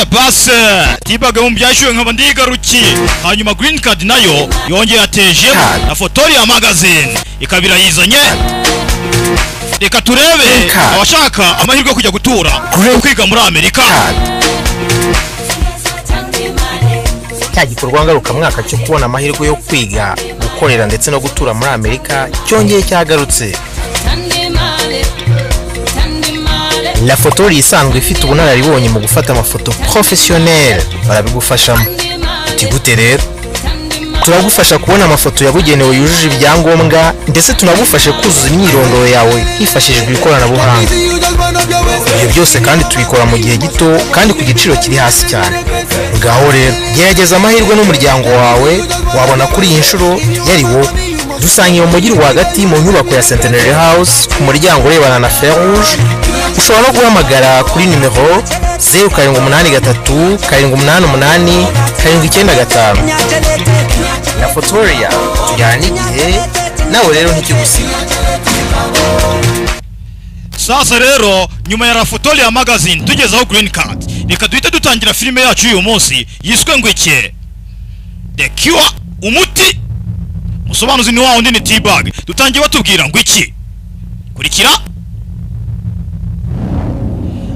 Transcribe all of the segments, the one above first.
Aya basi, T-Bag mu byashyuwe nkaba ndigarukiye. Hanyuma Green Card nayo yongeye yatejemo na Fotoria Magazine ikaba irayizanye. Reka turebe Green Card. abashaka amahirwe yo kujya gutura Green no kwiga muri Amerika. Card. Cya gikorwa ngarukamwaka cyo kubona amahirwe yo kwiga, gukorera ndetse no gutura muri Amerika cyongeye cyagarutse. La Fotori isanzwe ifite ubunararibonye mu gufata amafoto professionnel barabigufashamo. Uti gute rero? Turagufasha kubona amafoto yabugenewe yujuje ibyangombwa, ndetse tunagufashe kuzuza imyirondoro yawe hifashishijwe ikoranabuhanga. Ibyo byose kandi tubikora mu gihe gito kandi ku giciro kiri hasi cyane. Ngaho rero gerageza amahirwe n'umuryango wawe, wabona kuri iyi nshuro yari wowe. Dusangiye mu mujyi rwagati mu nyubako ya Centenary House, ku muryango urebana na Feu Rouge. Ushobora no guhamagara kuri nimero 0783788795. Na Fotoria tujyana n'igihe, nawe rero ntikigusiga. Sasa rero, nyuma ya Rafotoria Magazine tugezeho Green Card, reka duhite dutangira filime yacu y'uyu munsi yiswe ngo iki? The Cure, umuti. Musobanuzi ni wa wundi, ni T-Bag. Dutangiye batubwira ngo iki? Kurikira.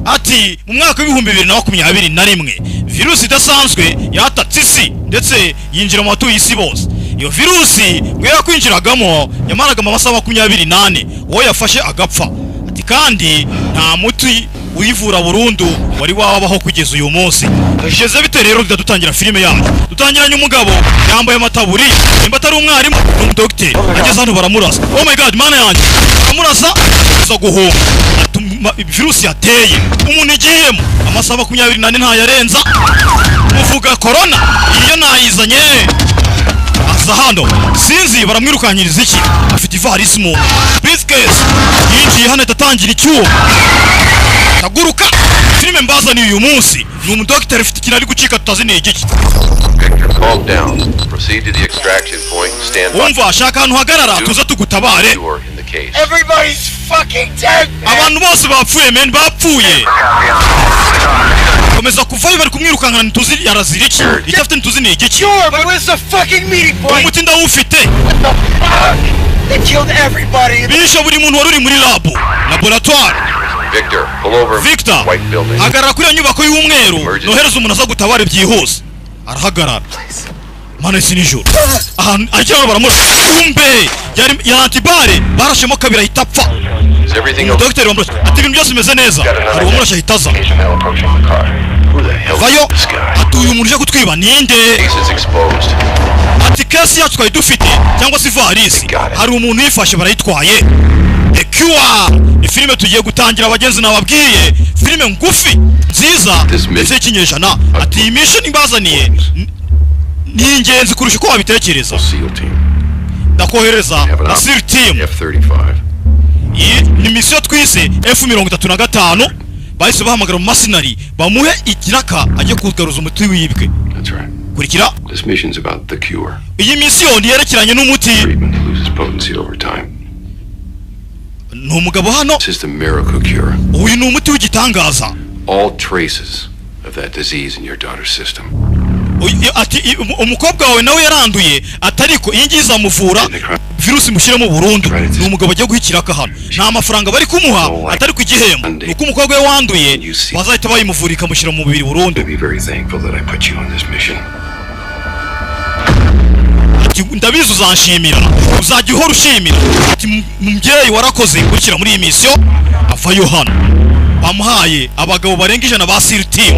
Ati mu mwaka w'2021 virusi idasanzwe yatatse isi ndetse yinjira mu batuye isi bose. Iyo virusi ngo yakwinjiragamo yamaraga amasaha 24, uwo yafashe agapfa. Ati kandi nta muti uyivura burundu wari wabaho kugeza uyu munsi. Bigeze bite rero? Dutangira filime yacu dutangiranye umugabo yambaye amataburiya, nimba atari umwarimu ni umudogiteri. Ageze hano baramurasa. Oh my God, Mana yanjye! Baramurasa, aza guhunga. Atuma virusi yateye umuntu igiyemo amasaha 24 ntayarenza. Muvuga corona, iyo nayizanye. Aza hano, sinzi baramwirukankiriza iki. Afite ivarisi mu briefcase, yinjiye hano ahita atangira icyuma aguruka. Filime mbazaniye uyu munsi ni umudogiteri ufite ikintu ari gucika tutazi ni igiki. Victor, calm down. Proceed to the extraction point and stand by. Wumva, shaka ahantu uhagarara tuze tugutabare. You are in the case. Everybody's fucking dead, man. Abantu bose bapfuye, men, bapfuye. Komeza kuvayo, bari kumwirukankana, ntituzi yarazira iki, icyo afite ntituzi ni igiki. Sure, but where's the fucking meeting point? Umuti ndawufite. What the fuck? They killed everybody in the Bishe buri muntu wari uri muri lab, laboratoire. Victor, pull over. Victor, White building. hagarara kuri iyo nyubako y'umweru, nohereza umuntu aza gutabara byihuse. Arahagarara. Mana, isi nijoro ahantu agera baramurasa, kumbe yari ya antibare, barashemo kabiri ahita apfa. Is everything okay? Dogiteri wamurashe ati ibintu byose bimeze neza. Hari uwamurashe ahita aza. Who the hell Vayo. is this guy? Ati uyu muntu uje kutwiba ninde? Case is exposed. Ati case yacu twari dufite cyangwa se ivarisi, hari umuntu uyifashe, barayitwaye. The Cure ni filime tugiye gutangira, abagenzi. Nababwiye filime ngufi nziza ndetse y'ikinyejana. Ati iyi mission mbazaniye ni ingenzi kurusha uko wabitekereza. SEAL team. Ndakohereza na SEAL team. F-35. Iyi ni misiyo twise F-35. Bahise bahamagara mu masinari bamuhe ikiraka ajye kugaruza umuti wibwe. That's right. Kurikira. This mission's about the cure. Iyi misiyo ni yerekeranye n'umuti. Treatment that loses potency over time. Ni umugabo hano. This is the miracle cure. Uyu ni umuti w'igitangaza. All traces of that disease in your daughter's system. Ati umukobwa wawe nawe yaranduye, atariko iyi ngiyi izamuvura virusi mushyiremo burundu. Ni umugabo agiye guha ikiraka hano, nta mafaranga bari kumuha, atari ku igihembo ni uko umukobwa we wanduye bazahita bayimuvura ikamushyira mu mubiri burundu. Be very thankful that I put you on this mission. Ati ndabizi uzanshimira, uzajya uhora ushimira. Ati mubyeyi warakoze gushyira muri iyi misiyo. Avayo hano, bamuhaye abagabo barenga 100 ba SEAL team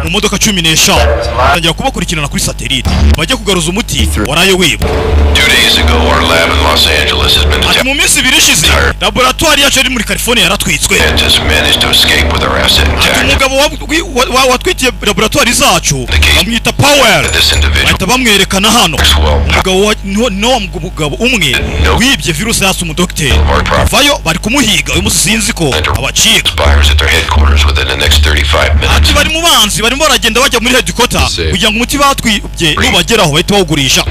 mu modoka 15, batangira kubakurikirana kuri satellite, bajya kugaruza umuti waraye wibwa. 2 days ago, our lab in Los Angeles has been Ati mu minsi 2 ishize laboratwari yacu yari muri California yaratwitswe. Scientists managed to escape with our asset intact. Umugabo watwikiye laboratwari zacu bamwita Powell, This individual bahita bamwerekana hano. Umugabo ni wa mugabo umwe wibye virusi yasi umudogiteri. Vayo, bari kumuhiga uyu munsi, sinzi ko abacika. expires at their headquarters within the next 35 minutes. Ati bari mu banzi, barimo baragenda bajya muri headquarter kugira ngo umuti batwibye nubageraho bahite bawugurisha.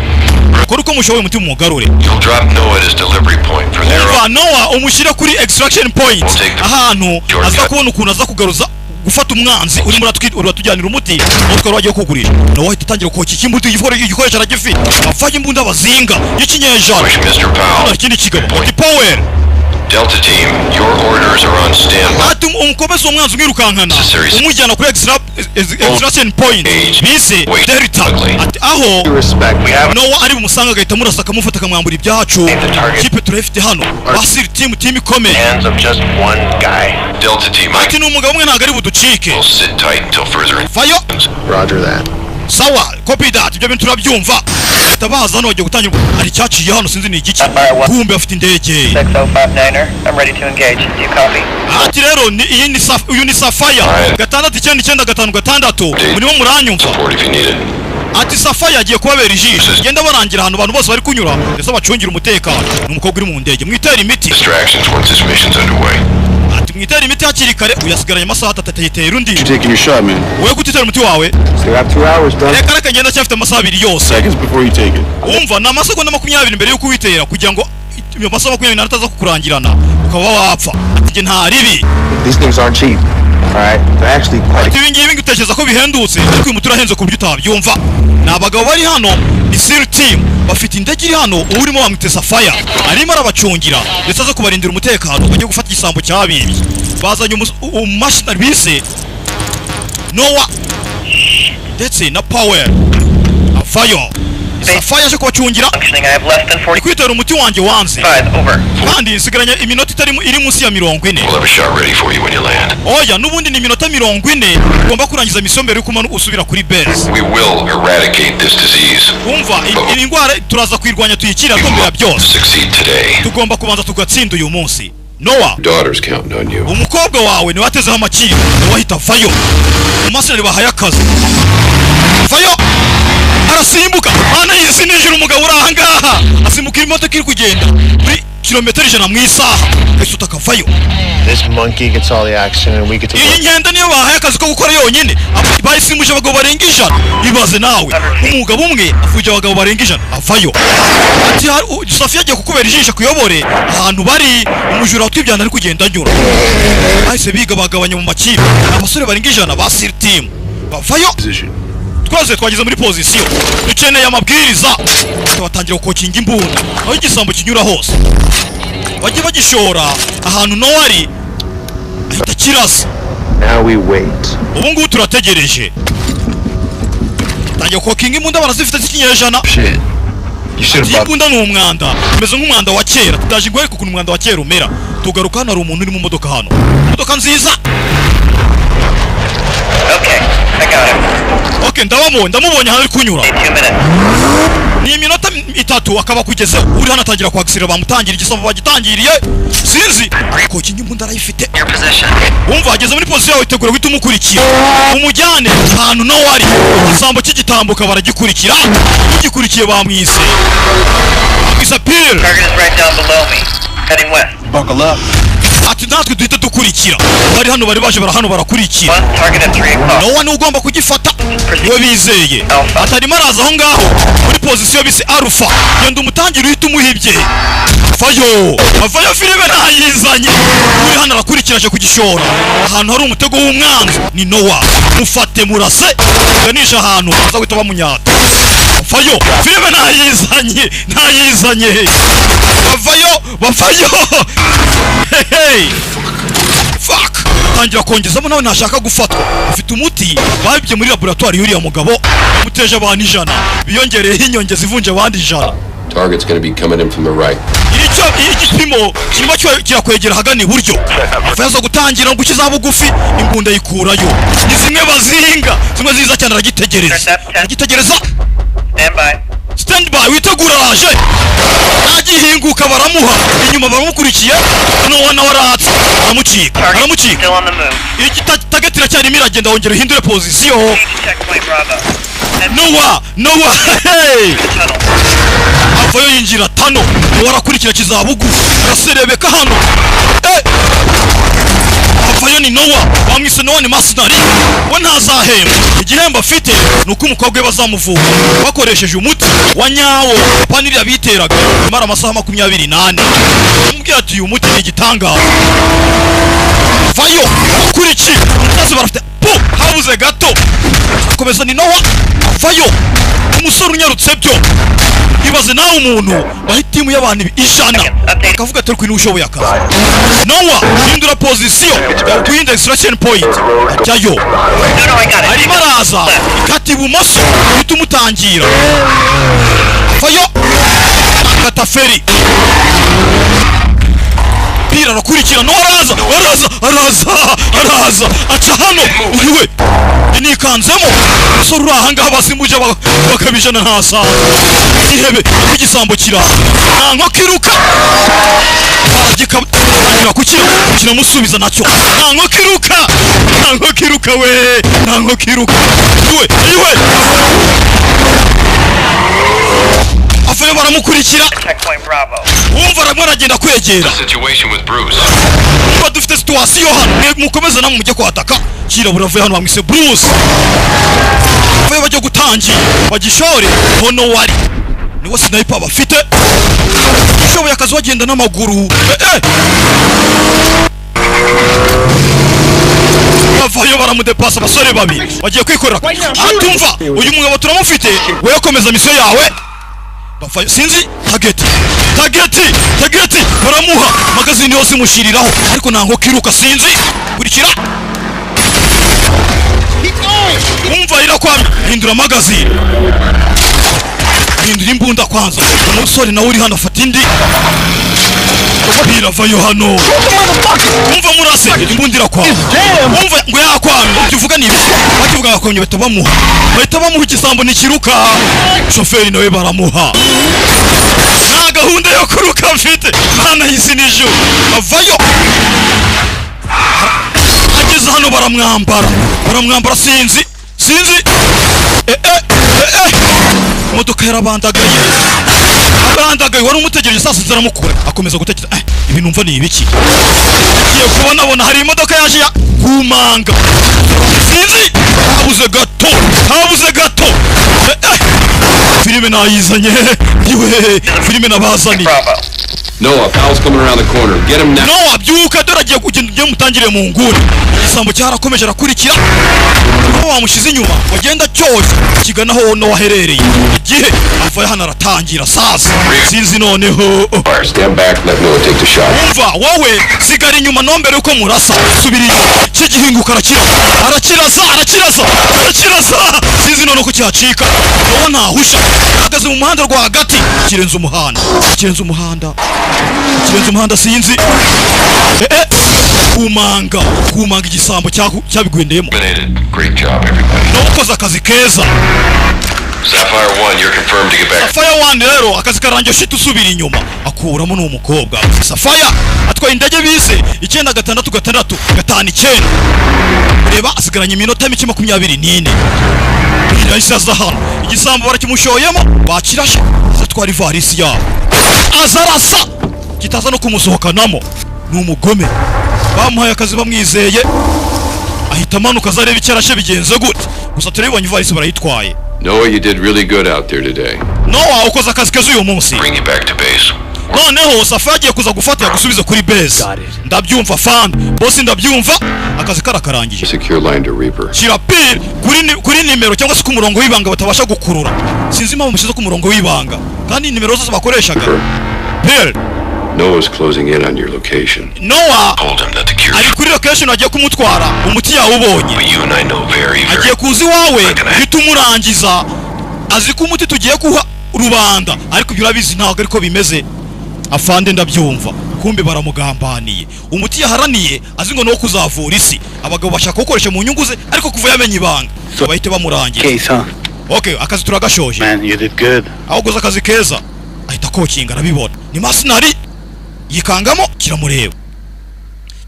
Kora uko mushoboye umuti mumugarure. You'll drop Noah at his delivery point. From there on, Umva, Noah umushyire kuri extraction point, ahantu aza kubona ukuntu aza kugaruza gufata umwanzi urimo uratujyanira umuti aho twari wagiye kugurisha. Nawe ahita atangira koka ikimbuto, igikoresho aragifite, avanye imbunda bazinga y'ikinyejana. Push, Mr. Hano Powell. ikindi kigabo ati: "Powell." Delta Team, your orders are on standby. Ati: "Umukomeze umwanzi umwirukankana, umujyana kuri extraction point bise Delta." Ati aho Respect. We have Noah ari bumusanga, agahita amurasa, akamufata, akamwambura ibyacu. Kipe turayifite hano, ba SEAL Team, team ikomeye. Hands of just one guy. Delta Team, I Ati: "Ni umugabo umwe, ntabwo ari buducike." will sit tight until further Vayo. instructions. Roger that. Sawa, copy that, ibyo bintu turabyumva. Bahita baza hano, bagiye gutangira. Hari icyaciye hano, sinzi ni igiki. Kumbe afite indege. 6059er. I'm ready to engage. Do you copy? Ati rero ni iyi ni uyu ni Safaya 69956, murimo muranyumva? Support if you need it. Ati Safaya agiye kubabera ijisho, genda barangira ahantu abantu bose bari kunyura, ndetse bacungira umutekano. Ni umukobwa uri mu ndege. Mwitera imiti. Distractions once this mission's underway. Ati mwitera imiti hakiri kare, uyasigaranye amasaha 3, atayitera undi. You taking your shot, man. Wowe kutitera umuti wawe? Still have 2 hours, done. Reka reka, ngenda cyafite amasaha 2 yose. Seconds before you take it. Umva, ni amasegonda 20 mbere y'uko uwitera, kugira ngo iyo masaha 24 ataza kukurangirana ukaba wapfa. Ati njye nta ribi. These things aren't cheap. All right? They're actually quite Ati ibi ngibi ngutekereza ko bihendutse, ariko uyu muti urahenze ku buryo utabyumva. Ni abagabo bari hano, ni SEAL Team, bafite indege iri hano. Urimo bamwite Safaya, arimo arabacungira ndetse aza kubarindira umutekano. Bagiye gufata igisambo cyabibye. Bazanye umumashini bise Noah ndetse na Power. Avayo, Safaya aje kubacungira. Functioning. I have less than 45. Kwitera umuti wanjye wanze. Over. Kandi nsigaranye iminota itari iri munsi ya 40. We'll have a shot ready for you when you land. Oya, n'ubundi ni iminota 40, ugomba kurangiza misiyo mbere y'uko usubira kuri base. We will eradicate this disease. Umva, iyi ndwara turaza kuyirwanya, tuyikira twumvira byose. Succeed today. Tugomba kubanza tugatsinda uyu munsi, Noah. Daughter's counting on you. Umukobwa wawe niwe atezeho amakiro. Noah ahita avayo. Umusore bahaye akazi vayo, arasimbuka. Mana y'isi nijoro, umugabo uri ahangaha asimbuka imodoka iri kugenda muri kilometero 100 mu isaha, isuta akavayo. This monkey gets all the action and we get to Iyi work. nkende niyo bahaye akazi ko gukora yonyine. Bayisimbuje abagabo barenga 100. Ibaze nawe, umugabo umwe afuje abagabo barenga 100. Avayo ati Safiya agiye kukubera ijisho, akuyobore ahantu bari umujura watwibyana ari kugenda anyura. Bahise biga, bagabanya mu makipe, abasore barenga 100 ba SEAL Team bavayo. Position. Twese twageze muri pozisiyo, dukeneye amabwiriza. Batangira gukokinga imbunda aho igisambo kinyura hose, bajye bagishora ahantu nawe ari, ahita kirasa. Now we wait. Ubu ngubu turategereje. Tangiye kokinga imbunda, barazifite z'ikinyejana. Shit. You should have bought Imbunda ni umwanda, umeze nk'umwanda wa kera. Tutaje guhereka ukuntu umwanda wa kera umera. Tugaruka hano, hari umuntu uri mu modoka hano, imodoka nziza. Okay, I got him. Ok, ndabamubonye, ndamubonye ahantu ari kunyura. Need 2 minutes. Ni iminota 3 akaba akugezeho. Uri hano atangira kwagisira, bamutangira igisambo, bagitangiriye, sinzi kokinga imbunda arayifite. Your position. Wumva, ageze muri pozisiyo yawe, itegura guhita umukurikira, umujyane ahantu nawe ari. Igisambo cy'igitambuka baragikurikira, ugikurikiye bamwise Pire. Target is right down below me. Heading west. Buckle up. Ati natwe duhita dukurikira. Bari hano, bari baje, bara hano barakurikira. One target at 3 o'clock. Nowa niwe ugomba kugifata, niwe bizeye. Atarimo araza aho ngaho muri pozisiyo bise Alpha. Genda umutangire, uhita umuhibye. Avayo, avayo, filime ntayizanye. Uri hano arakurikira, aje kugishora ahantu hari umutego w'umwanzi. Ni Nowa, mufate murase, ganisha ahantu aza guhita bamunyata. Avayo, filime ntayizanye, ntayizanye. Bavayo, bavayo. Hey, fuck! Atangira kongezamo, nawe ntashaka gufatwa. Afite umuti babibye muri laboratwari y'uriya mugabo yamuteje abantu 100, biyongereyeho inyongeza ivunja abandi 100. Target's gonna be coming in from the right. Icyo igipimo kirimo kirakwegera ahagana iburyo. Aza gutangira gukiza bugufi, imbunda yikurayo, ni zimwe bazinga, zimwe ziza cyane. Aragitegereza, aragitegereza. Stand by. Stand by, witegura, araje. Agihinguka baramuha inyuma, baramukurikiye. Nowa nawe aratse, aramucika. Target Aramucika. still on the move. Target iracyarimo iragenda, wongera uhindure pozisiyo. Checkpoint Bravo. Head Nowa, Nowa, hey! to the tunnel. Avayo, yinjira tano. Nowa arakurikira kizabugu, araserebeka hano. Eh! Avayo, ni Nowa, bamwise Nowa, ni mercenary. We ntazahemba, igihembo afite ni uko umukobwa we bazamuvura bakoresheje umuti wa nyawo, paniriya biteraga imara amasaha 24. Amubwira ati uyu muti ni igitangaza. Vayo akurikira umusazi, barafite pu, habuze gato akomeza. Ni Nowa avayo, umusore unyarutse byo. Ibaze nawe umuntu baha itimu y'abantu 100 akavuga ati: "Ariko niwe ushoboye akazi." Nowa hindura position guhinda extraction point, ajyayo. Arimo araza, ikata ibumoso, uhita umutangira. Avayo, akata feri pira, arakurikira. Nowa araza, araza, araza, araza, aca hano. Iwe nikanzemo umusore uri ahangaha, basimbuje bakabijana, ntasanzwe ihebe igisambo kiraza, nta nkoko iruka. Baragikatangira kukira, kiramusubiza nacyo. Nta nkoko iruka, nta nkoko iruka we, nta nkoko iruka. Iwe, iwe avayo, baramukurikira. Checkpoint Bravo. Wumva arimo aragenda kwegera. Situation with Bruce. Niba dufite situation hano, mwe mukomeze namwe mujye kwataka. Kirabura avuye hano, bamwise Bruce. Avuye, bajya gutangira bagishore. Hono wari niwo sniper bafite ushoboye akazi, wagenda n'amaguru. Eh, eh. Bavayo, baramudepasa. Abasore babiri bagiye kwikorera, atumva uyu mugabo turamufite, wewe komeza mission yawe. Bavayo, sinzi target, target, target. Baramuha magazine yose imushiriraho, ariko nta nkoko iruka. Sinzi, kurikira, umva irakwamye. Hindura magazine, hindura imbunda kwanza. Umusore nawe uri hano afata indi, biravayo hano. Umva murase, imbunda irakwamye. Umva ngo yakwamye, ibyo uvuga ni ibiki? Bakivuga yakwamye, bahita bamuha, bahita bamuha. Igisambo ntikiruka. Shoferi nawe baramuha. Nta gahunda yo kuruka mfite, mana y'isi n'ijuru. Avayo, ageze hano baramwambara, baramwambara. Sinzi, sinzi. Eh, eh, eh, eh. Imodoka yarabandagaye, abandagaye. Wari umutegereje saa sita aramukura, akomeza gutekereza: "Eh, ibi numva ni ibiki?" Agiye kubona, abona hari imodoka yaje ya kumanga. Sinzi, habuze gato, habuze gato. Eh, eh. Filime nayizanye iwe, filime nabazaniye. Bravo. Noah, Powell's coming around the corner. Get him now. Nowa, byuka, dore agiye kugenda, ugiye mutangire mu nguni. Igisambo cyarakomeje, arakurikira uwo wamushyize inyuma, wagenda cyoshya kigana aho Nowa aherereye. Igihe ava hano aratangira sasa, sinzi noneho. Fire. Stand back. Let Noah take the shot. Umva wowe, sigara inyuma no mbere yuko murasa, subira inyuma. Kigihinguka arakira, arakiraza, arakiraza, arakiraza. Sinzi none ko cyacika. Wowe ntahusha, ahagaze mu muhanda rwagati, kirenze umuhanda, kirenze umuhanda, kirenze umuhanda. Sinzi. Eh, eh. Kumanga, kumanga, igisambo cyabigwendeyemo. Eliminated. Great job, everybody. No ukoze akazi keza. Sapphire 1, you're confirmed to get back. Safaya 1 rero akazi karangiye, shita usubira inyuma. Akuramo ni umukobwa Safaya, atwaye indege bise 966659. Reba, asigaranye iminota mike, 24. Yahise aza hano, igisambo barakimushoyemo, bakirashe. Aza atwara ivarisi yabo, aza arasa kitaza no kumusohokanamo. Ni umugome, bamuhaye akazi bamwizeye, ahita amanuka aza areba icyo arashe bigenze gute. Gusa turabibonye, ivarisi barayitwaye. Noah, you did really good out there today. Noah, ukoze akazi keza uyu munsi. Bring you back to base. Noneho Safa agiye kuza gufata yagusubize kuri base. Ndabyumva fandi boss, ndabyumva, akazi karakarangije. Secure line to Reaper. Shyira pin kuri nimero cyangwa se ku murongo w'ibanga batabasha gukurura. Sinzi impamvu mushyize ku murongo w'ibanga kandi nimero zose bakoreshaga pin. Noah's closing in on your location. Noah Told him that the cure. ari kuri location, agiye kumutwara, umuti yawubonye. But you and I know very, very. Agiye kuza iwawe, uhita umurangiza. Azi ko umuti tugiye kuha rubanda, ariko ibyo urabizi ntabwo ariko bimeze. Afande, ndabyumva. Kumbe baramugambaniye. Umuti yaharaniye azi ngo ni uwo kuzavura isi, abagabo bashaka kuwukoresha mu nyungu ze, ariko kuva yamenya ibanga bahite bamurangira. Case, huh? Okay, akazi turagashoje. Man, you did good. Aho ukoze akazi keza. Ahita kokinga, arabibona ni masinari, yikangamo. Kiramureba,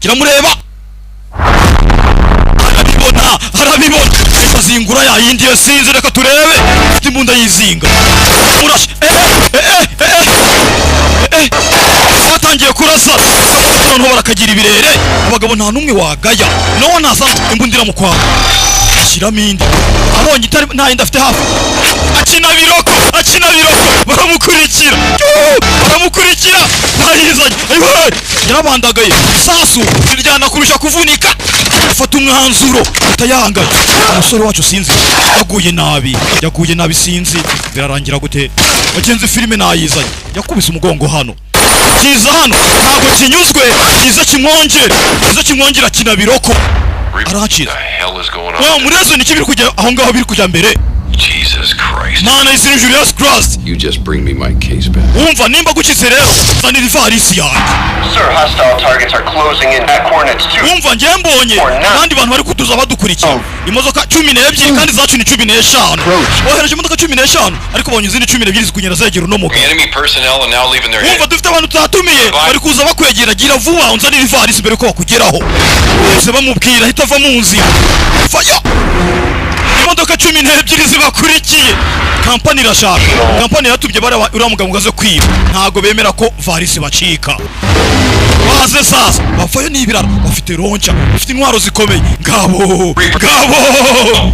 kiramureba, arabibona, arabibona, ahita azingura ya yindi yo. Sinzi, reka turebe. Ufite imbunda yizinga, murashe. Eh, eh, eh, eh, eh, eh. Batangiye kurasa, noneho barakagira ibirere. Abagabo nta n'umwe wagaya. Nowa naza, imbunda iramukwama. Ashyiramo indi, abonye itari nta yindi afite hafi, akina biroko, akina biroko. Baramukurikira. Yuuu, baramukurikira, ntayizanye. Ayiwe, yarabandagaye isasu riryana kurusha kuvunika. Afata umwanzuro atayanganye. Umusore wacu sinzi yaguye nabi, yaguye nabi, sinzi birarangira gute. Bagenzi, filime nayizanye. Yakubise umugongo hano, kiza hano ntabwo kinyuzwe, kiza kimwongere, kiza kimwongera, akina biroko. Reaper, Arahacira. what the hell is going on? Wa murezo, niki biri kujya aho ngaho, biri kujya mbere? Jesus Christ. Mana y'isi n'ijuru, Yesu Christ. You just bring me my case back. Wumva nimba gucitse rero, zanira ivarisi yanjye. Sir, hostile targets are closing in at coordinates 2. Wumva, njye mbonye abandi bantu bari kutuza badukurikira, imodoka 12 kandi zacu ni 15. Bohereje imodoka 15, ariko babonye izindi 12 zikunyera zegera uno mugabo. The enemy personnel are now leaving their Wumva, dufite abantu tutatumiye bari kuza bakwegera. Gira vuba unzanire ivarisi mbere ko bakugeraho. Bose bamubwira ahita ava mu nzira. Faya, imodoka 12 zibakurikiye. Kampani irashaka, kampani yaratubye bariya uriya mugabo ngo aze kwiba, ntabwo bemera ko varisi bacika. Baze sasa, bavayo n'ibirara, bafite launcher, bafite intwaro zikomeye. Ngabo, ngabo.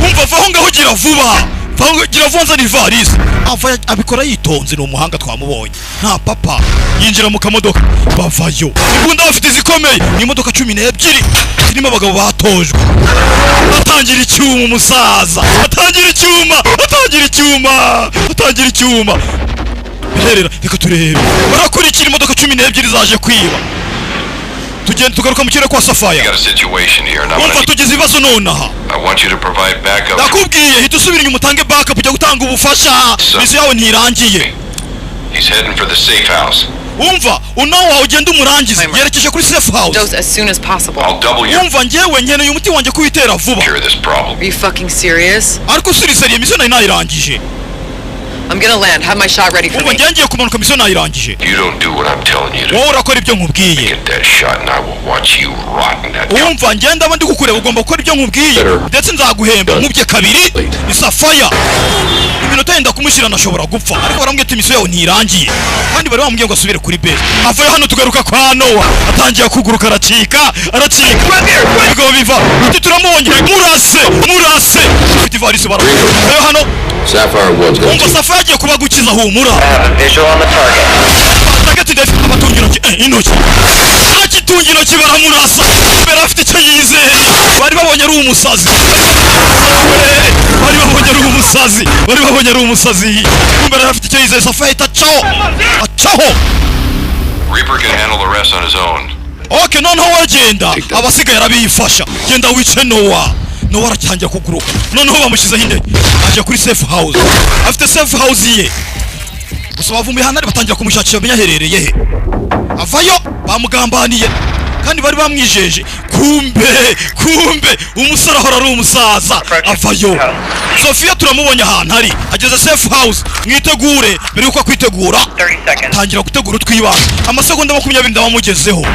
Umva, va aho ngaho, gira vuba. Va aho, gira vuba nzana ivarisi. Ava abikora yitonze, ni umuhanga twamubonye, nta papa. Yinjira mu kamodoka, bavayo imbunda bafite zikomeye. Ni imodoka 12 zirimo abagabo batojwe. Atangira icyuma, umusaza atangira icyuma, atangira icyuma, atangira icyuma. Biherera, reka turebe. Barakurikira, imodoka 12 zaje kwiba. Tugenda tugaruka mu kirere kwa Safaya. Got a situation here, and I'm Wumva, gonna need, tugize ibibazo nonaha. I want you to provide backup. Ndakubwiye, hita usubira inyuma utange backup, ujya gutanga ubufasha, misiyo yawe ntirangiye. He's heading for the safe house. Wumva, unawo wawe ugenda umurangize, yerekeje kuri safe house. Dose as soon as possible. I'll double your Wumva, njyewe nkeneye umuti wanjye kuwitera vuba. cure this problem. Are you fucking serious? Ariko usuriseriye, misiyo nari nayirangije. I'm gonna land. Have my shot ready for Wumva, me. njyewe ngiye kumanuka, misiyo nayirangije. You don't do what I'm telling you to Wowe urakora ibyo nkubwiye. get that shot, and I will watch you rot in that. Wumva, njye ndaba ndi kukureba, ugomba gukora ibyo nkubwiye, ndetse nzaguhemba nkubye kabiri. Ni Safaya, iminota yenda kumushyira, anashobora gupfa, ariko baramubwiye ati misiyo yawe ntirangiye, kandi bari bamubwiye ngo asubire kuri base. Avayo hano, tugaruka kwa Nowa, atangiye kuguruka, aracika, aracika. Ibigo biva ati turamubonye, murase, murase, ufite ivarisi. Baravayo hano. Sapphire One's got Wumva, Safaya agiye kubagukiza, humura. I have a visual on the target. Target ndetse abatunga intoki, intoki, akitunga intoki baramurasa. Mbere afite icyo yizeye, bari babonye ari umusazi, bari babonye ari umusazi, bari babonye ari umusazi. Mbere afite icyo yizeye. Safa ahita acaho, acaho. Reaper can handle the rest on his own. Ok, noneho wagenda, abasigaye arabiyifasha. Genda wice Nowa. Nowa aratangira kuguruka, noneho bamushyizeho indege, aje kuri safe house, afite safe house ye. Gusa bavumbuye hano ari, batangira kumushakira, bamenya aherereye he. Avayo bamugambaniye kandi bari bamwijeje. Kumbe, kumbe umusore ahora ari umusaza. Avayo, Sofiya turamubonye ahantu ari, ageze safe house. Mwitegure. Mbere yuko akwitegura, 30 seconds. Tangira gutegura utwibanga. Amasegonda 20 ndabamugezeho.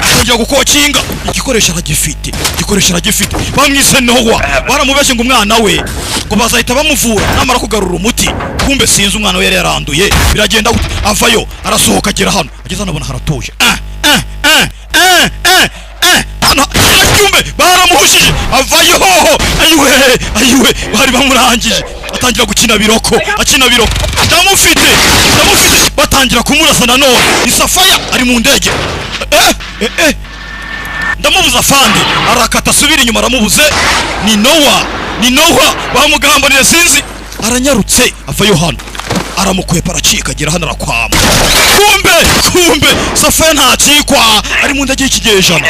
Atangira gukokinga igikoresho, aragifite, igikoresho aragifite. Bamwise Nowa, baramubeshye ngo umwana we ngo bazahita bamuvura namara kugarura umuti. Kumbe sinzi umwana we yari yaranduye, biragenda gute? Avayo, arasohoka, agera hano, ageze hano abona haratuje. Ah, ah, ah, ah, ah, ah. Hano acyumbe baramuhushije, avayo hoho. Ayiwe, ayiwe, bari bamurangije. Atangira gukina biroko, akina biroko. Ndamufite, ndamufite. Batangira kumurasa nanone. Ni Safaya, ari mu ndege. Eh, eh, eh, ndamubuza afande, arakata asubira inyuma, aramubuze. Ni Nowa, ni Nowa, bamugambaniye sinzi. Aranyarutse, avayo hano, aramukwepa, aracika, agera hano arakwama. Kumbe, kumbe Safaya ntacikwa, ari mu ndege y'ikigejana.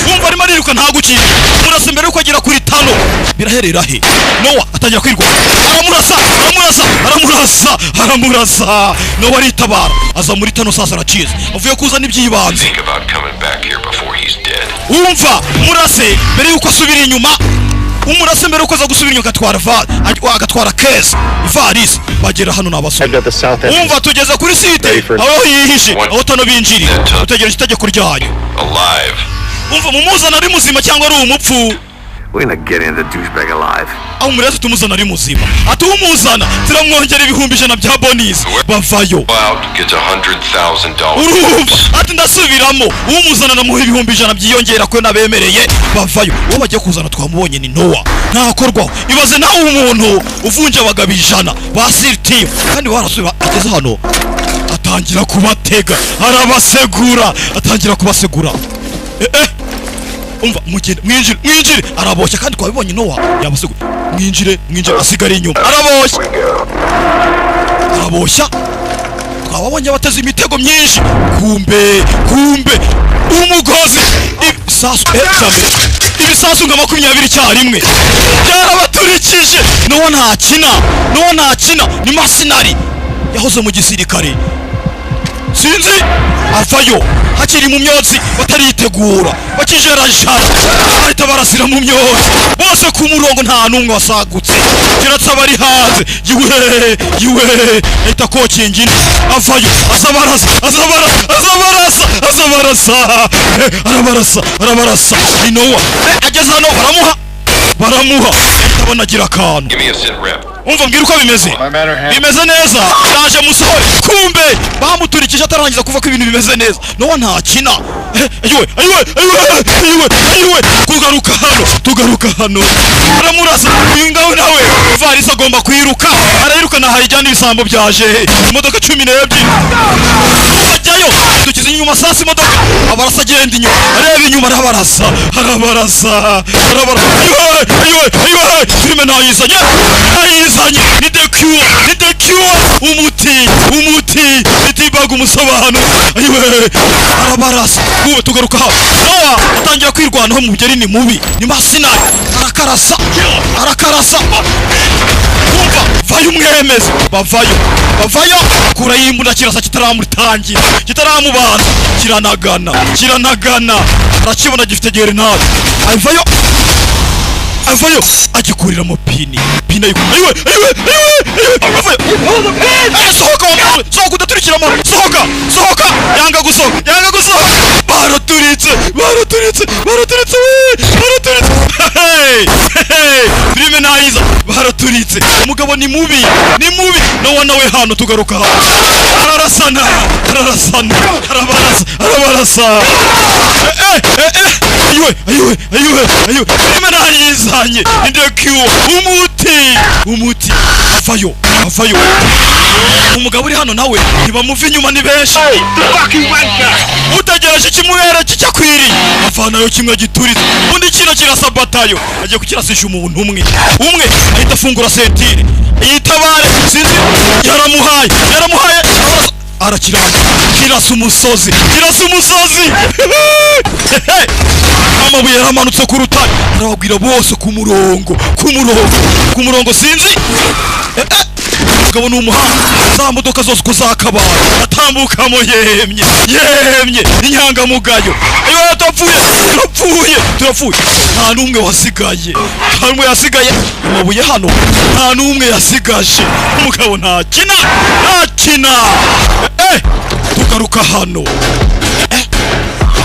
Wumva, arimo ariruka, ntagucika, murasa mbere yuko agera kuri tano. Biraherera he? Nowa atangira kwirwa, aramurasa, aramurasa, aramurasa, aramurasa. Nowa aritabara, aza muri tano. Sasa arakiza, avuye kuzana iby'ibanze. Think about coming back here before he's dead. Wumva, murase mbere yuko asubira inyuma, umurase mbere yuko aza gusubira inyuma agatwara va agatwara kesi, ivarisi. Bagera hano ni abasore. Head to the south end. Wumva, tugeze kuri site aho yihishe, aho tano binjiriye. Dutegereje itegeko ryanyu. Alive. Wumva, mumuzana ari muzima cyangwa ari umupfu. We're not getting the douchebag alive. Aho umurezi tumuzana ari muzima, ati umuzana turamwongera 100,000 bya bonus. Bavayo. Out gets $100,000. Urumva, ati ndasubiramo, umuzana namuha 100,000 byiyongera ko nabemereye. Bavayo. Uwo bagiye kuzana twamubonye, ni Noah, ntakorwaho. Ibaze nawe umuntu uvunja abagabo 100 ba SEAL Team kandi barasubira. Ageze hano atangira kubatega, arabasegura, atangira kubasegura. Eh eh, umva, mugende, mwinjire, mwinjire. Araboshya kandi twabibonye, Noah yabasegura. Mwinjire, mwinjire, asigara inyuma, araboshya, araboshya. Twababonye bateze imitego myinshi. Kumbe, kumbe umugozi, ibisasu, cyambere ibisasu nka 20 icyarimwe byarabaturikije. Noah ntakina, Noah ntakina, ni mercenary, yahoze mu gisirikare. Sinzi, avayo hakiri mu myotsi, bataritegura, bakijarajara, bahita barasira mu myotsi bose ku murongo, nta n'umwe wasagutse keretse abari hanze. Yiwe, yiwe, ahita kokinga indi, avayo, aza barasa, aza barasa, aza barasa, aza barasa. Arabarasa, arabarasa, ni Noah. Ageze hano baramuha, baramuha, ahita abona agira akantu. Give me a sit rep. Umva, mbwira uko bimeze. Bimeze neza, ndaje musohore. Kumbe bamuturikije atarangiza kuva ko ibintu bimeze neza. Noah ntakina. Ayiwe, ayiwe, ayiwe, ayiwe, ayiwe! Kugaruka hano, tugaruka hano, aramurasa uyu ngawe nawe. Ivarisi agomba kwiruka, arayiruka na hayijyana. Ibisambo byaje, imodoka 12 bajyayo. Dukize inyuma sasa, imodoka abarasa, agenda inyuma, areba inyuma, arabarasa, arabarasa, arabarasa. Ayiwe, ayiwe, ayiwe! Filime ntayizanye, ntayizanye. Ni The Cure, ni The Cure, umuti, umuti ni T-Bag, umusobanuro. Ayiwe, arabarasa. Ubu tugaruka hano, Noah atangira kwirwanaho mu mugeri. Ni mubi, ni mercenary, arakarasa, arakarasa. Kumva vayo umwemeze, bavayo, bavayo, kura y'imbunda, kirasa kitaramutangira, kitaramubanza, kiranagana, kiranagana, arakibona, gifite grenade. Avayo, avayo, agikuriramo pini, pini ayiwe, ayiwe, ayiwe, ayiwe, avayo. Sohoka wa muntu, sohoka, udaturikiramo, sohoka, sohoka! Yanga gusohoka, yanga gusohoka. Baraturitse, baraturitse, baraturitse we, baraturitse! Hey, hey, filime nayiza, baraturitse. Umugabo ni mubi, ni mubi. Noah nawe hano, tugaruka hano, ararasana, ararasana, arabarasa, arabarasa. Eh eh eh, ayiwe, ayiwe, ayiwe, ayiwe! Filime nayizanye, ni The Cure, umuti, umuti. Avayo, avayo. Umugabo uri hano nawe ntibamuva inyuma, ni benshi. Utegereje ikimubera kicyakwiriye, avanayo kimwe gituritse, undi kino kirasa batayo, agiye kukirasisha umuntu umwe umwe, ahita afungura ceinture yitabare. Sinzi, yaramuhaye, yaramuhaye, arakiranga, kirasa umusozi, kirasa umusozi. Amabuye yaramanutse ku rutare. Arababwira bose ku murongo, ku murongo, ku murongo. Sinzi. Umugabo ni umuhanga, za modoka zose uko zakabaye atambukamo yemye, yemye, inyangamugayo. Iyo turapfuye, turapfuye, turapfuye! Nta n'umwe wasigaye, nta n'umwe yasigaye. Amabuye hano nta n'umwe yasigaje. Umugabo ntakina, ntakina. Tugaruka hano.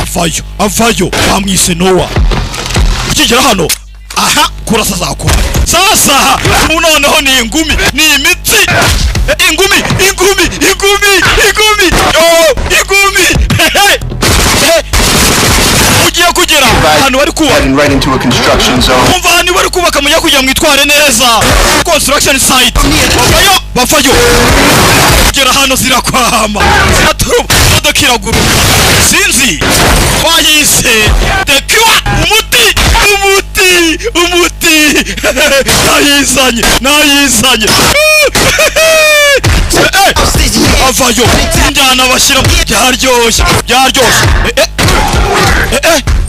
Avayo, avayo, bamwise Noah. Ukigera hano aha, kurasa zakora. Sasa ubu noneho ni ingumi, ni imitsi. Ingumi, ingumi, ingumi, ingumi, yo ingumi! Hehe. Ugiye kugera ahantu bari kubaka. Heading right into a construction zone. Umva, ahantu bari kubaka, mujya kugira mwitware neza, construction site. Bavayo, bavayo, kugera hano zirakwama, ziraturuba, imodoka iraguruka. Sinzi, bayise The Cure, umuti, umuti, umuti. Nayizanye, nayizanye. Avayo, injyana bashyira, byaryoshye, byaryoshye.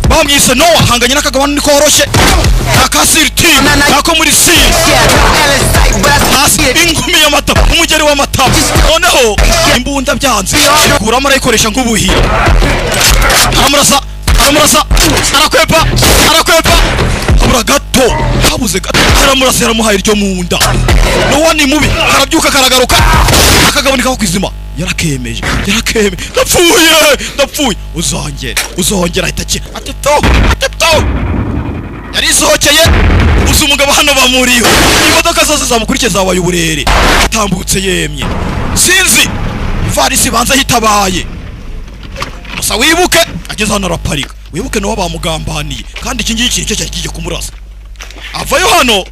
Bamwise Noah, hanganye n'akagabane nikoroshye, aka SEAL Team, nako muri SEAL. Hasi ingumi y'amata, umugeri w'amata. Noneho imbunda byanze, kuramo, arayikoresha nk'ubuhiri. Aramurasa, aramurasa, arakwepa, arakwepa, habura gato, habuze gato. Aramurasa, yaramuhaye iryo mu nda. Noah ni mubi, karabyuka, karagaruka, akagabane kava ku izima. Yarakemeje, yarakemeje. Ndapfuye, ndapfuye! Uzongera, uzongera! Ahita akira, ati to, ati to. Yarisohokeye. Gusa umugabo hano bamuriho, imodoka zose zamukurikiye zabaye uburere. Atambutse yemye, sinzi ivarisi banza hitabaye. Gusa wibuke ageze hano araparika. Wibuke nawe bamugambaniye, kandi iki ngiki nicyo cyari kigiye kumurasa. Avayo hano,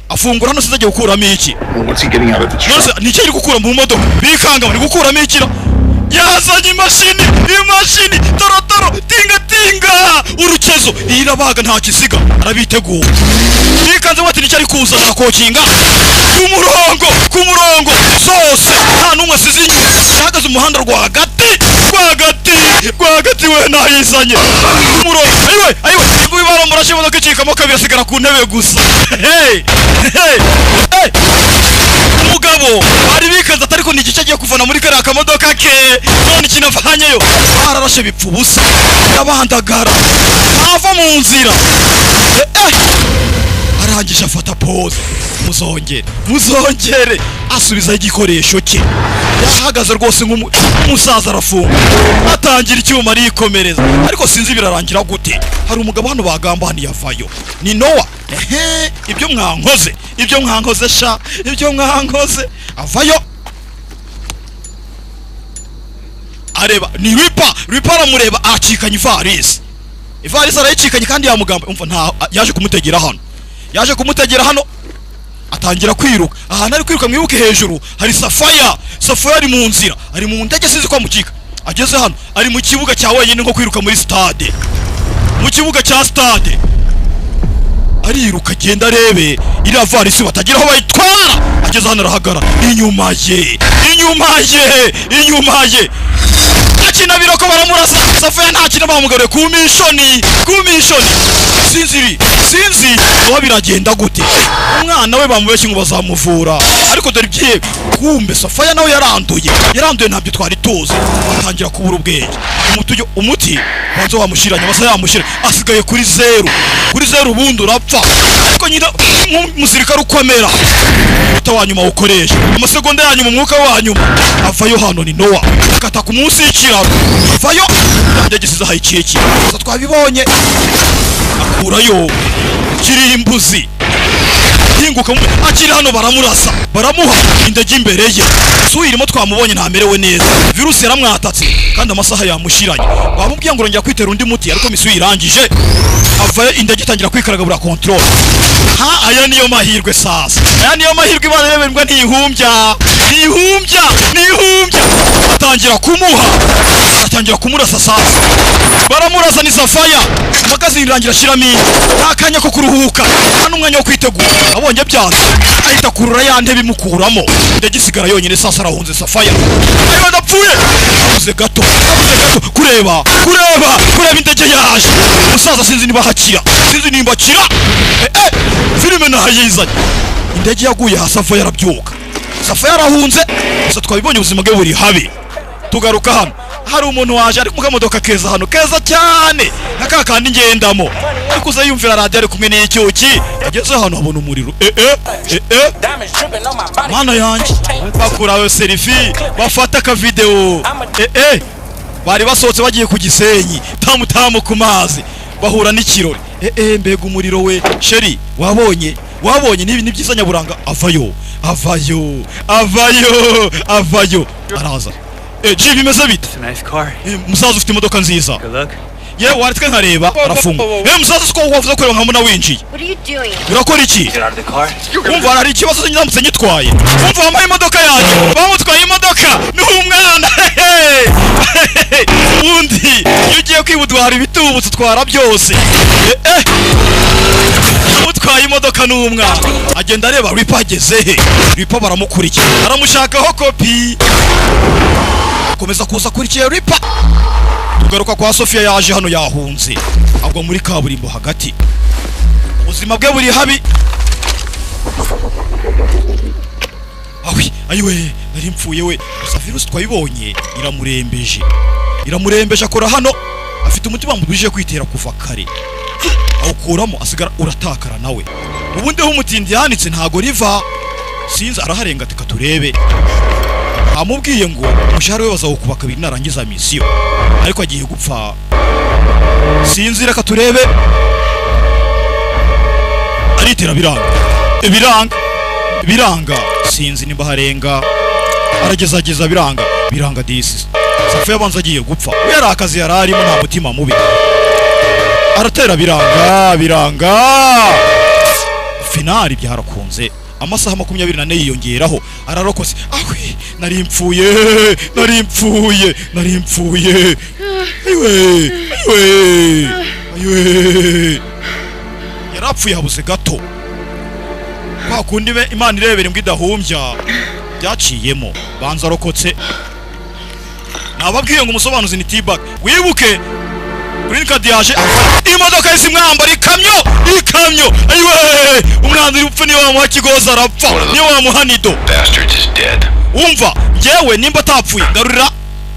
afungura hano, sinzi agiye gukuramo iki. Well, what's he getting out of the truck? Nonese nicyo ari gukura mu modoka? Bikanga bari gukuramo iki? Yazanye imashini, imashini torotoro, tinga tinga, urukezo, iyi irabaga nta kisiga. Arabitegura, bikanze bati nicyo ari kuzana. Arakokinga ku murongo, ku murongo zose, nta n'umwe asize inyuma. Yahagaze umuhanda rwagati, rwagati, rwagati. We nayizanye ku murongo. Ayiwe, ayiwe, nguyu baramurashe, imodoka icikamo kabiri, asigara ku ntebe gusa. Hey, hey, hey! Umugabo bari bikanze atari ko ni igice agiye kuvana muri kariya kamodoka ke, none ikintu avanyeyo bararashe bipfa ubusa. Yabandagara ntava mu nzira. Eh, eh. Arangije afata pose, muzongere, muzongere, asubizaho igikoresho cye. Yahagaze rwose nk'umusaza, arafunga, atangira icyuma, arikomereza. Ariko sinzi birarangira gute. Hari umugabo hano bagambaniye, avayo, ni Nowa. Ehe, ibyo mwankoze, ibyo mwankoze sha, ibyo mwankoze. Avayo areba ni Ripa. Ripa aramureba, acikanye ivarisi, ivarisi arayicikanye kandi yamugamba. Umva, nta yaje kumutegera hano, yaje kumutegera hano, atangira kwiruka. Ahantu ari kwiruka, mwibuke hejuru hari Safaya. Safaya ari mu nzira, ari mu ndege, sinzi ko amukika. Ageze hano ari mu kibuga cya wenyine, nko kwiruka muri stade, mu kibuga cya stade. Ariruka, agenda arebe iriya varisi batagira aho bayitwara. Ageze hano arahagara. Inyuma ye, inyuma ye, inyuma ye akina biroko, baramurasa. Safaya nta kintu, bamugaruye ku mission, ku mission. Sinzi ibi, sinzi aho biragenda gute. Umwana we bamubeshye ngo bazamuvura, ariko dore ibyihe. Kumbe Safaya nawe yaranduye, yaranduye, ntabyo twari tuzi. Atangira kubura ubwenge. Umuti umuti banza wamushiranye, amasaha yamushira, asigaye kuri zeru, kuri zeru. Ubundi urapfa, ariko nyine nk'umusirikare ukomera, umuta wa nyuma ukoresha amasegonda ya nyuma, umwuka wa nyuma. Avayo hano ni Nowa, akata ku munsi y'ikiraro, avayo yanjye gisize ahayikiki. Gusa twabibonye akurayo kirimbuzi hinguka akiri hano, baramurasa, baramuha indege imbere ye. Su irimo twamubonye, ntamerewe neza, virusi yaramwatatse kandi amasaha yamushiranye. Bamubwiye ngo urongera kwitera undi muti, ariko mission irangije. Avayo, indege itangira kwikaraga, bura control. Ha, aya niyo mahirwe sasa, aya niyo mahirwe. Imana yemerwa, ntihumbya, ntihumbya, ntihumbya. Atangira kumuha, atangira kumurasa sasa, baramurasa. Ni Safaya. Magazine irangira, ashiramo indi. Nta kanya ko kuruhuka, nta n'umwanya wo kwitegura. Abonye byanze, ahita akurura ya ntebe, imukuramo. Indege isigara yonyine sasa, arahunze Safaya. Ayo, ndapfuye! Abuze gato, abuze gato. Kureba, kureba, kureba, indege yaje. Umusaza sinzi niba hakira, sinzi nimba akira. Eh, eh, filime nahayizanye. Indege yaguye hasi, Safaya arabyuka. Safaya arahunze, gusa twabibonye ubuzima bwe buri habi. Tugaruka hano, hari umuntu waje ari mu kamodoka keza hano, keza cyane nka ka kandi ngendamo, ariko uza yumvira radiyo, ari kumwe n'icyuki. Ageze hano abona umuriro. Eh, eh, eh, eh, mana yanjye! Bakurayo selfie, bafata akavidewo. Eh, eh, bari basohotse bagiye ku Gisenyi, tamu tamu ku mazi, bahura n'ikirori. Eh, eh, mbega umuriro we! Chérie, wabonye, wabonye nibi? Ni byiza nyaburanga. Avayo, avayo, avayo, avayo, araza. Eh, G, bimeze bite? It's a nice car. Eh, musaza, ufite imodoka nziza. Good look. Yewe, waretse nkareba. Arafunga. Eh, musaza, siko wavuze kureba nkabona winjiye? What are you doing? Urakora iki? Get out of the car. Umva, hari ikibazo ndamutse nyitwaye. Umva, wampaye imodoka yanjye, bamutwaye imodoka ni umwana. Ubundi iyo ugiye kwiba utwara ibitubutse, utwara byose. Eh, eh, amutwaye imodoka ni umwana. Agenda areba Ripa ageze he. Ripa baramukurikiye, aramushakaho kopi, akomeza kuza akurikiye Ripa. Tugaruka kwa Sofia, yaje hano yahunze, agwa muri kaburimbo hagati, ubuzima bwe buri habi. Awi, ayiwe, nari mpfuye we! Gusa virusi twayibonye iramurembeje, iramurembeje. Akora hano, afite umutima bamubujije kwitera kuva kare, awukuramo, asigara uratakara nawe. Ubundi ho umutindi yanitse ntago riva. Sinzi, araharenga, ati turebe. Amubwiye ngo umushahara we bazawukuba kabiri narangiza mission, ariko agiye gupfa. Sinzi, reka turebe. Aritera biranga, biranga, biranga. Sinzi nimba harenga, aragezageza biranga, biranga. Disi safu yabanza agiye gupfa. We yari akazi yari arimo, nta mutima mubi. Aratera biranga, biranga. Finally byarakunze, amasaha 24 yiyongeraho, ararokotse. Ahwi, nari mpfuye, nari mpfuye, nari mpfuye! Ayiwe, ayiwe, ayiwe! Yarapfuye habuze gato. Kwa kundi be Imana irebera imbwa idahumbya, byaciyemo, banza arokotse. Nababwiye ngo umusobanuzi ni T-Bag. Wibuke Green Card yaje, imodoka yise imwambara, ikamyo, ikamyo. Ayiwe, umwanzi uri upfa, niyo wamuha kigoza arapfa, niyo wamuha nido. Bastards is dead. Umva, njyewe nimba atapfuye, garurira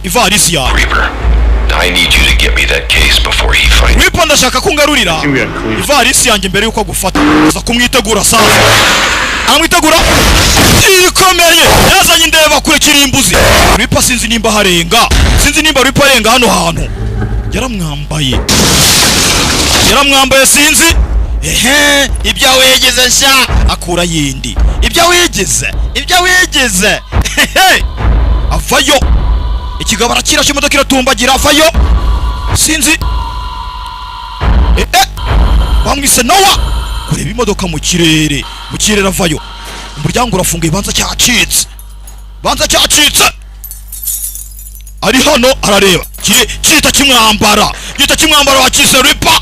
ivarisi yawe. Reaper, I need you to get me that case before he finds. Reaper, ndashaka ko ngarurira ivarisi yanjye mbere yuko agufata. Aza kumwitegura sasa, aramwitegura ikomeye, yazanye indeba kure kirimbuzi. Reaper sinzi nimba harenga, sinzi nimba Reaper arenga hano hantu. Yaramwambaye, yaramwambaye, sinzi. Ehe, ibyo wigeze sha, akura yindi, ibyo wigeze, ibyo wigeze. Hehe, avayo, ikigabo arakirashe, imodoka iratumbagira, avayo. Sinzi, eh eh, bamwise Nowa. Kureba imodoka mu kirere, mu kirere, avayo, umuryango urafunguye, banza cyacitse, banza cyacitse. Ari hano arareba, kire kita kimwambara, kita kimwambara. Wakise Reaper,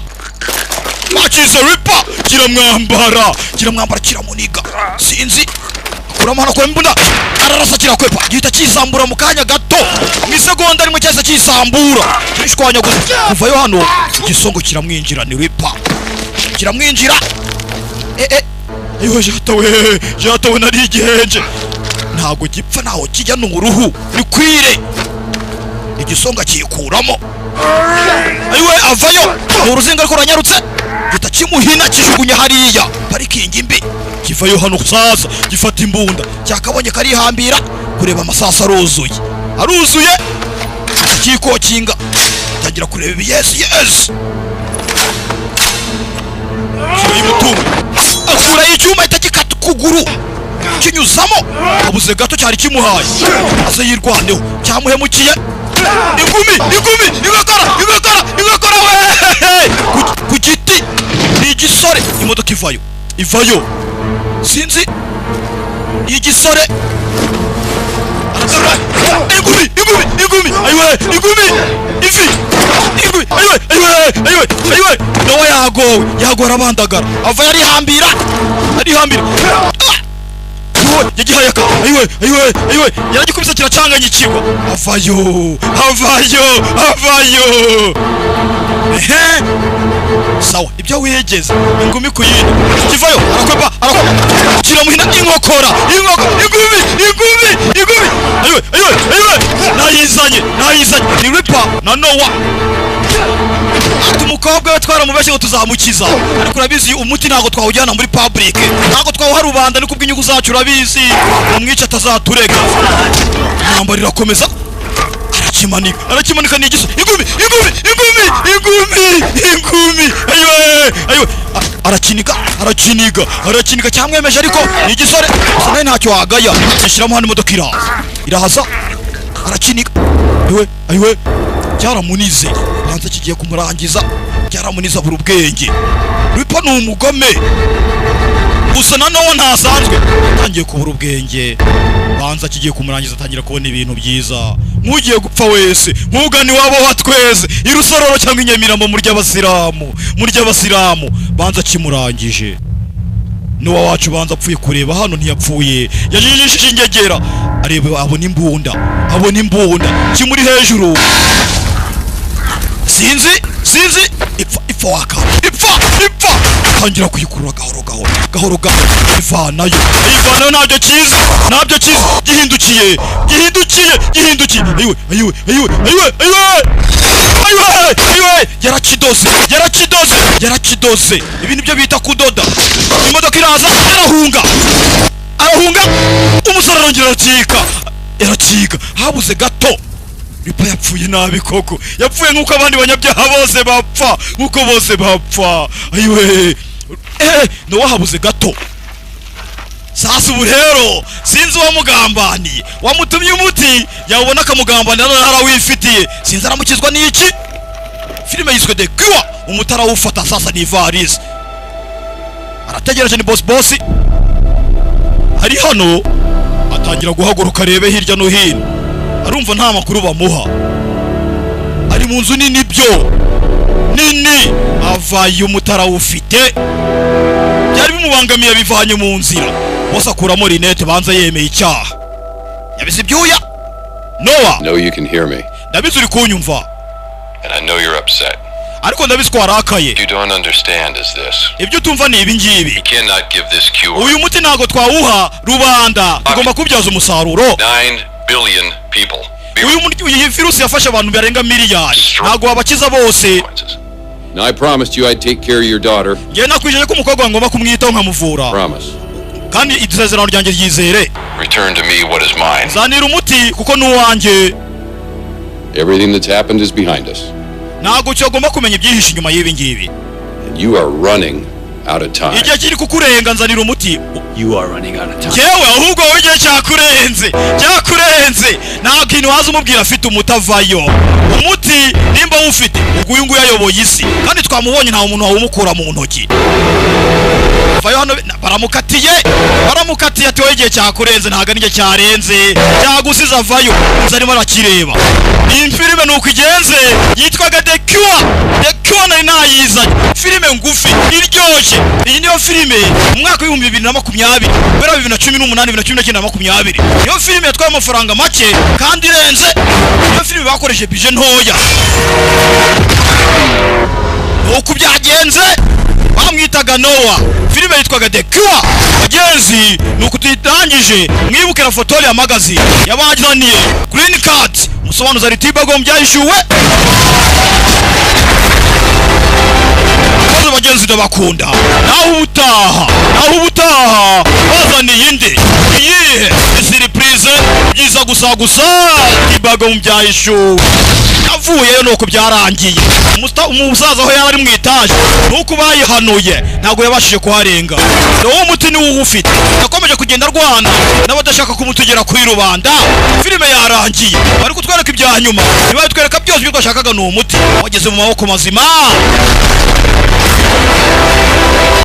wakise Reaper, kiramwambara, kiramwambara, kiramuniga. Sinzi, akuramo hano, akuramo imbunda, ararasa, kirakwepa, gihita kizambura mu kanya gato, mu isegonda rimwe cyahise kisambura, kirishwanyaguza. Kuvayo hano, igisongo kiramwinjira, ni Reaper, kiramwinjira. Eh eh, ayiwe, jatawe, jatawe, nari igihenje. Ntabwo gipfa, ntaho kijya, ni uruhu nikwire, igisonga kiyikuramo. Ayiwe, avayo, ni uruzinga ariko ruranyarutse, gihita kimuhina, kijugunya hariya parikingi mbi. Kivayo hano sasa, gifata imbunda cyakabonye, karihambira kureba amasasu aruzuye, aruzuye, kikokinga, tangira kureba ibi. Yes, yes, y'umutungo, akurayo icyuma, ahita gikata ukuguru, kinyuzamo. Abuze gato cyari kimuhaye, aze yirwaneho, cyamuhemukiye. Ingumi, ingumi, ingakora, ingakora, ingakora we ku giti, ni igisore. Imodoka ivayo, ivayo, sinzi, igisore aragarura ingumi, ingumi, ingumi, ayiwe, ingumi, ivi, ingumi, ayiwe, ayiwe, ayiwe, ayiwe! Nawe yagowe, yagowe, arabandagara, ava, yarihambira, arihambira. Ah! Ayiwe, yagihaye aka, ayiwe, ayiwe, ayiwe, yaragikubise kiracanganya ikigwa. Avayo, avayo, avayo. Ehe, sawa, ibyo wigeze, ingumi ku yindi, kivayo, arakwepa, arakwepa, kiramuhina inkokora, inkokora, ingumi, ingumi, ingumi, ayiwe, ayiwe, ayiwe, nayizanye, nayizanye. Ni Reaper na Noah. Ati umukobwa we twaramubeshye ngo tuzamukiza, ariko urabizi umuti ntabwo twawujyana muri public, ntabwo twawuha rubanda, ni kubw'inyungu zacu. Urabizi, umwica atazaturega. Intambara irakomeza, arakimanika, arakimanika, ni igiso. Ingumi, ingumi, ingumi, ingumi, ingumi, ayiwe, ayiwe! Arakiniga, arakiniga, arakiniga, cyamwemeje, ariko ni igisore gusa, nawe ntacyo wagaya. Gishyiramo hano, imodoka iraza, iraza, arakiniga. Ayiwe, ayiwe, cyaramunize, banza kigiye kumurangiza, cyaramunize, abura ubwenge. Reaper ni umugome gusa na Nowa ntasanzwe, atangiye kubura ubwenge, banza kigiye kumurangiza, atangira kubona ibintu byiza nk'ugiye gupfa wese, nk'ugana iwabo wa twese i Rusororo cyangwa i Nyamirambo, mu ry'abasilamu, mu ry'abasilamu. Banza kimurangije n'uwa wacu, banza apfuye kureba hano, ntiyapfuye, yajijishije ingegera, areba, abona imbunda, abona imbunda kimuri hejuru. Sinzi, sinzi, ipfa, ipfa, waka, ipfa, ipfa! Tangira kuyikurura gahoro gahoro, gahoro gahoro, ivanayo, ivanayo. Ntabyo kizi, ntabyo kizi, gihindukiye, gihindukiye, gihindukiye. Ayiwe, ayiwe, ayiwe, ayiwe, ayiwe, ayiwe, ayiwe! Yarakidoze, yarakidoze, yarakidoze. Ibi nibyo bita kudoda. Imodoka iraza, arahunga, arahunga, umusore arongera aracika, aracika, habuze gato. Reaper yapfuye nabi koko, yapfuye nk'uko abandi banyabyaha bose bapfa, nk'uko bose bapfa. Ayiwe! Nowa habuze gato. Sasa ubu rero sinzi uwamugambaniye, wamutumye umuti yawubona akamugambanira, none arawifitiye, sinzi aramukizwa n'iki. Filime yiswe The Cure. Umuti arawufata. Sasa ni ivarisi arategereje, ni boss. Boss ari hano, atangira guhaguruka arebe hirya no hino, arumva nta makuru bamuha. Ari mu nzu nini, byo nini. Avaye umuti arawufite, byari bimubangamiye bivanye mu nzira. Bose akuramo rinete, banza yemeye icyaha, yabize ibyuya. Nowa. Know you can hear me, Ndabizi uri kunyumva. and I know you're upset. Ariko ndabizi ko warakaye. What you don't understand is this. Ibyo utumva ni ibi ngibi. We cannot give this cure. Uyu muti ntabwo twawuha rubanda, tugomba kubyaza umusaruro. 9 billion people. Uyu iyi virusi yafashe abantu barenga miliyari, ntabwo wabakiza bose. Now, I promised you I'd take care of your daughter. Ngewe nakwijeje ko umukobwa wawe ngomba kumwitaho nkamuvura. Promise. Kandi isezerano ryanjye ryizere. Return to me what is mine. Zanira umuti kuko ni uwanjye. Everything that's happened is behind us. Ntabwo cyagomba kumenya ibyihishe inyuma y'ibi ngibi. And you are running out of time. Igihe kiri kukurenga, nzanira umuti. You are running out of time. Yewe, ahubwo wowe igihe cyakurenze, cyakurenze. Nta kintu waza umubwira afite umuti. Avayo umuti nimba awufite. Ubwo uyu nguyu ayoboye isi kandi twamubonye, nta muntu wawumukura mu ntoki. Avayo hano, baramukatiye, baramukatiye. Ati: "Wowe igihe cyakurenze." Ntabwo ari igihe cyarenze, cyagusize. Avayo inzu arimo arakireba. Iyi filime ni uko igenze, yitwaga The Cure. The Cure nari nayizanye, filime ngufi iryoshye. Iyi niyo filime mu mwaka wa 2020, guhera 2018, 2019 na 20, niyo filime yatwaye amafaranga make kandi irenze. Niyo filime bakoresheje budget ntoya. Nuko byagenze, bamwitaga Noah, filime yitwaga The Cure. Bagenzi, nuko tuyitangije. Mwibuke na Fotolia Magazine yabazaniye Green Card, umusobanuzi ari Tibago byahishuwe. Maze bagenzi, ndabakunda. Naho ubutaha, naho ubutaha. Bazaniye indi iyihe surprise? Byiza gusa gusa. Tibago byahishuwe avuyeyo, nuko byarangiye. Umusaza aho yari ari mu itaje, nuko bayihanuye, ntabwo yabashije kuharenga. Uwo muti niwo uwufite, yakomeje kugenda arwana n'abadashaka kumutugera kuri rubanda. Filime yarangiye, bari kutwereka ibya nyuma, ntibari byose. Ibyo twashakaga ni umuti wageze mu maboko mazima.